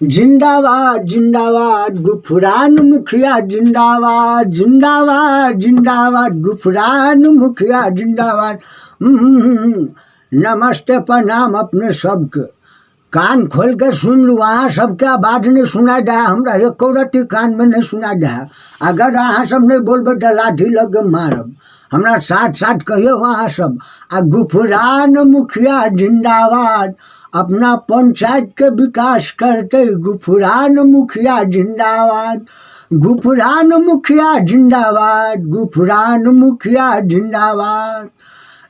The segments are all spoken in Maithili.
जिंदाबाद जिंदाबाद गुफरान मुखिया जिंदाबाद जिंदाबाद जिंदाबाद गुफरान मुखिया जिंदाबाद। नमस्ते प्रणाम अपने सबके। कान खोल के सुन लू, अहाँ सबके आवाज नहीं सुनाई दे है हमरा, एको रत्ती कानमे नहीं सुनाई दे है। अगर अहाँ सब नहीं बोलबै तऽ लाठी लऽ के मारब। हमरा साथ साथ कहियौ अहाँ सब आ गुफरान मुखिया जिंदाबाद। अपना पंचायतके विकास करतै गुफरान मुखिया जिंदाबाद, गुफरान मुखिया जिंदाबाद, गुफरान मुखिया जिंदाबाद।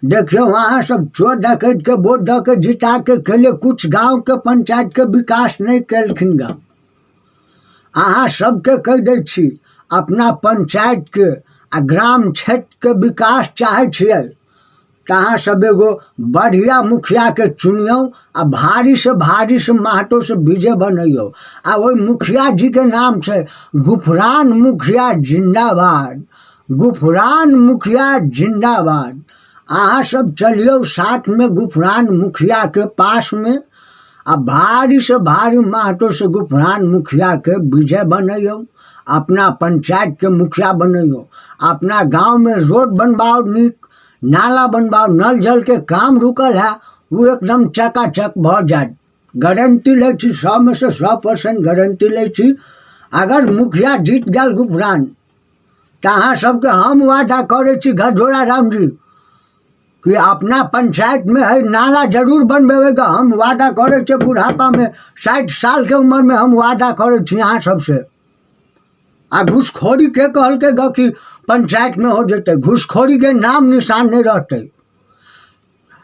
देखियौ अहाँ सब चोर डकैतके वोट दऽ के जिता के केलियै, कुछ गाँवके पंचायतके विकास नहि केलखिन ग। अहाँ सबके कहि दै छी, अपना पंचायतके आ ग्राम क्षेत्रके विकास चाहै छियै तऽ अहाँ सब एगो बढ़िआँ मुखियाके चुनियौ आ भारीसँ भारीसँ महतोसँ विजय बनैयौ। आ ओहि मुखिया जीके नाम छै गुफरान मुखिया जिन्दाबाद, गुफरान मुखिया जिन्दाबाद। अहाँ सब चलियौ साथमे गुफरान मुखियाके पासमे आ भारीसँ भारी महतोसँ गुफरान मुखियाके विजय बनैयौ, अपना पंचायतके मुखिया बनैयौ। अपना गाँवमे रोड बनबाउ, नीक नाला बनबाउ, नल जलके काम रुकल है ओ एकदम चकाचक भऽ जायत। गारंटी लै छी, 100मे से 100% गारंटी लै छी। अगर मुखिया जीत गेल गुफरान तऽ अहाँ सबके हम वादा करै छी घरजोड़ा रामजी कि अपना पंचायतमे है नाला जरूर बनबेबै ग। हम वादा करै छियै, बुढ़ापामे 60 सालके उमरमे हम वादा करै छी अहाँ सबसँ। आ घूसखोरी के कहलकै ग कि पंचायतमे हो जेतै? घूसखोरीके नाम निशान नहि रहतै।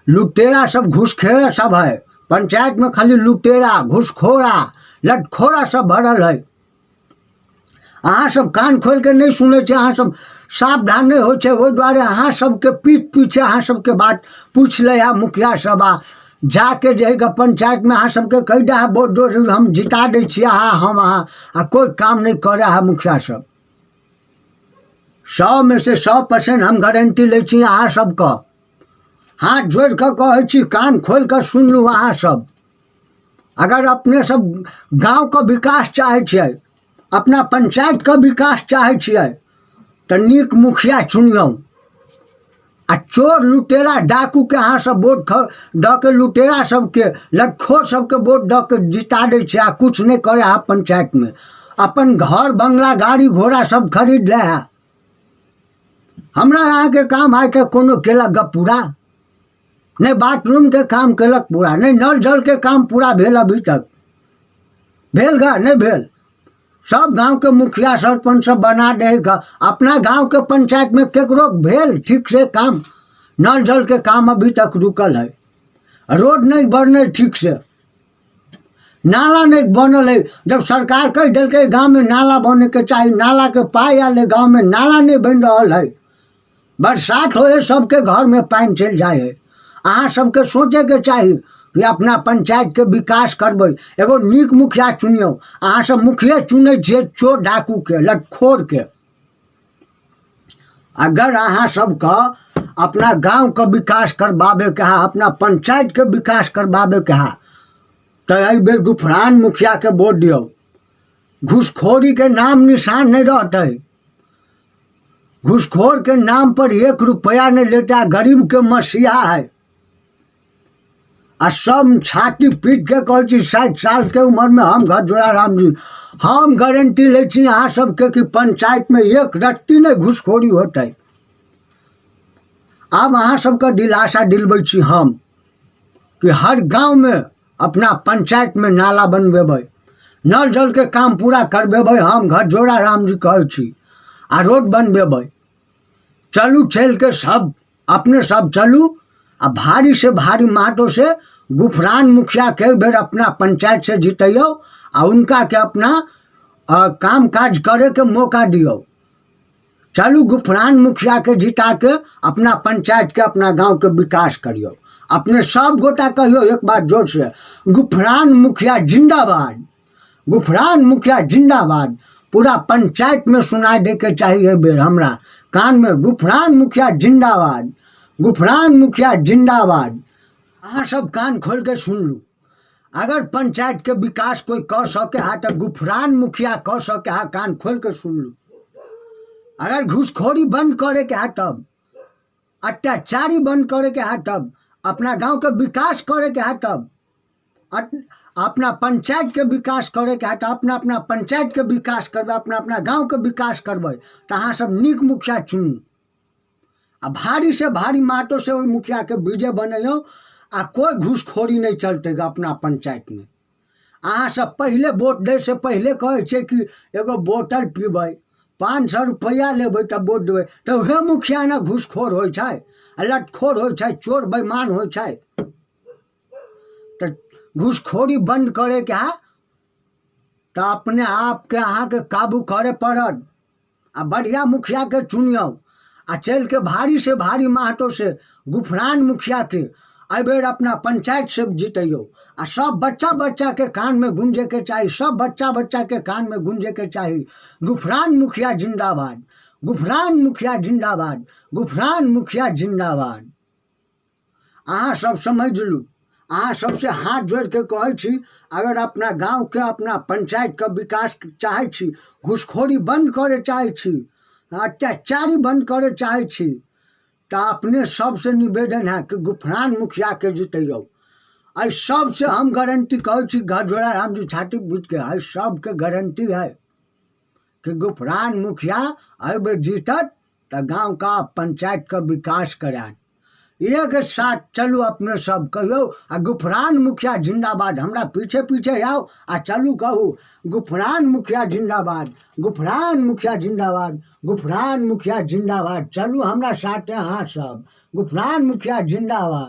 लुटेरा सब घूसखेरा सब है पंचायतमे, खाली लुटेरा घूसखोरा लटखोरा सब भरल है। अहाँ सब कान खोलि कऽ नहि सुनै छियै, अहाँ सब सावधान नहि होइ छै। ओहि दुआरे अहाँ सबके पीठ पीछे अहाँ सबके बात पूछि लै है मुखिया सब आ जाके जे है पंचायतमे अहाँ सबके कहि दै है वोट दो, हम जिता दै छियै अहाँ हम अहाँ, आ कोइ काम नहि करै है मुखिया सब। 100मे से 100% हम गारंटी लै छी अहाँ सबके, हाथ जोड़ि कऽ कहै छी, कान खोलि कऽ सुनलहुँ अहाँ सब। अगर अपने सब गाँवके विकास चाहै छियै, अपना पंचायतके विकास चाहै छियै तऽ नीक मुखिया चुनियौ। आ चोर लुटेरा डाकूके अहाँ सब वोट दऽ के लुटेरा सबके लटखोर सबके वोट दऽ के जिता दै छियै आ किछु नहि करै है पंचायतमे, अपन घर बंगला गाड़ी घोड़ा सब खरीद लै है। हमरा अहाँके काम आइ तक कोनो केलक गप पूरा नहि, बाथरूमके काम केलक पूरा नहि, नल जलके काम पूरा भेल अभी तक भेल गा नहि भेल। सब गाँवके मुखिया सरपञ्च सब बना दै ग, अपना गाँवके पंचायतमे केकरो भेल ठीक से काम? नल जलके काम अभी तक रुकल है, रोड नहि बनलै ठीक से, नाला नहि बनल है। जब सरकार कहि देलकै गाँवमे नाला बनैके चाही, नालाके पाइ आयल है, गाँवमे नाला नहि बनि रहल है। बरसात होइ है सबके घरमे पानि चलि जाइ है। अहाँ सबके सोचैके चाही कि अपना पंचायतके विकास करबै, एगो नीक मुखिया चुनियौ। अहाँ सब मुखिये चुनै छियै चोर डाकूके लटखोरके। अगर अहाँ सबके अपना गाँवके विकास करबाबैके है, अपना पंचायतके विकास करबाबैके है तऽ एहि बेर गुफरान मुखियाके वोट दियौ। घूसखोरीके नाम निशान नहि रहतै, घूसखोरके नाम पर 1 रुपैआ नहि लेता, गरीबके मसीहा है। आ सब छाती पीट के कहै छी, 60 सालके उमरमे हम घर जोड़ा रामजी हम गारंटी लै छी अहाँ सबके कि पंचायतमे 1 रत्ती नहि घूसखोरी होतै। आब अहाँ सबके दिलासा दिलबै छी हम कि हर गाँवमे अपना पंचायतमे नाला बनबेबै, नल जलके काम पूरा करबेबै, हम घर जोड़ा रामजी कहै छी, आ रोड बनबेबै। चलू चलि कऽ सब अपने सब चलू आ भारी से भारी माटो से गुफरान मुखिया के बेर अपना पंचायत से जितैयौ आ उनका के अपना काम काज करे के मौका दियौ। चलू गुफरान मुखिया के जिता के अपना पंचायत के अपना गाँव के विकास करियौ। अपने सब गोटा कहियौ एक बार जोर से, गुफरान मुखिया जिंदाबाद, गुफरान मुखिया जिंदाबाद। पूरा पंचायत में सुनाई दे के चाहिए एहि बेर हमरा कान में, गुफरान मुखिया जिंदाबाद, गुफरान मुखिया जिंदाबाद। अहाँ सब कान खोल के सुन लू। अगर पंचायतके विकास कोइ कऽ सकै है तऽ गुफरान मुखिया कऽ सकै है। कान खोलि कऽ सुनलू, अगर घूसखोरी बन्द करैके है तब, अत्याचारी बन्द करैके है तब, अपना गाँवके विकास करैके है तब, अपना पंचायतके विकास करैके है तऽ अपना अपना पंचायतके विकास करबै, अपना अपना गाँवके विकास करबै तऽ अहाँ सब नीक मुखिया चुनू आ भारी से भारी माटो से ओहि मुखियाके विजय बनैयौ आ कोइ घूसखोरी नहि चलतै ग अपना पंचायतमे। अहाँ सब पहिले वोट दै से पहिले कहै छियै कि एगो बोतल पीबै, 500 रुपैआ लेबै तब वोट देबै, तऽ उएह मुखिया ने घूसखोर होइ छै आ लटखोर होइ छै, चोर बेईमान होइ छै। तऽ घूसखोरी बन्द करैके है तऽ अपने आपके अहाँके काबू करय पड़त आ बढ़िआँ मुखियाके चुनियौ आ चलि कऽ भारी से भारी महतो से गुफरान मुखियाके एहिबेर अपना पंचायतसँ जितैयौ। आ सब बच्चा बच्चाके कानमे गूँजैके चाही, सब बच्चा बच्चाके कानमे गूँजैके चाही, गुफरान मुखिया जिन्दाबाद, गुफरान मुखिया जिन्दाबाद, गुफरान मुखिया जिन्दाबाद। अहाँ सब समझि लू, अहाँ सबसे हाथ जोड़िके कहै छी, अगर अपना गाँवके अपना पंचायतके विकास चाहै छी, घूसखोरी बन्द करय चाहै छी, अत्याचारी बन्द करय चाहै छी, तऽ अपने सबसे निवेदन है कि गुफरान मुखियाके जितैयौ। एहि सबसे हम गारंटी कहै छी, घरजोड़ा रामजी छाती बुझिके एहि सबके गारंटी है कि गुफरान मुखिया एहिबेर जीतत तऽ गाँवके पंचायतके विकास करायत। एक साथ चलू अपने सब कहियौ आ गुफरान मुखिया जिन्दाबाद। हमरा पीछे पीछे आउ आ चलू कहू गुफरान मुखिया जिन्दाबाद, गुफरान मुखिया जिन्दाबाद, गुफरान मुखिया जिन्दाबाद। चलू हमरा साथे अहाँ सब, गुफरान मुखिया जिन्दाबाद।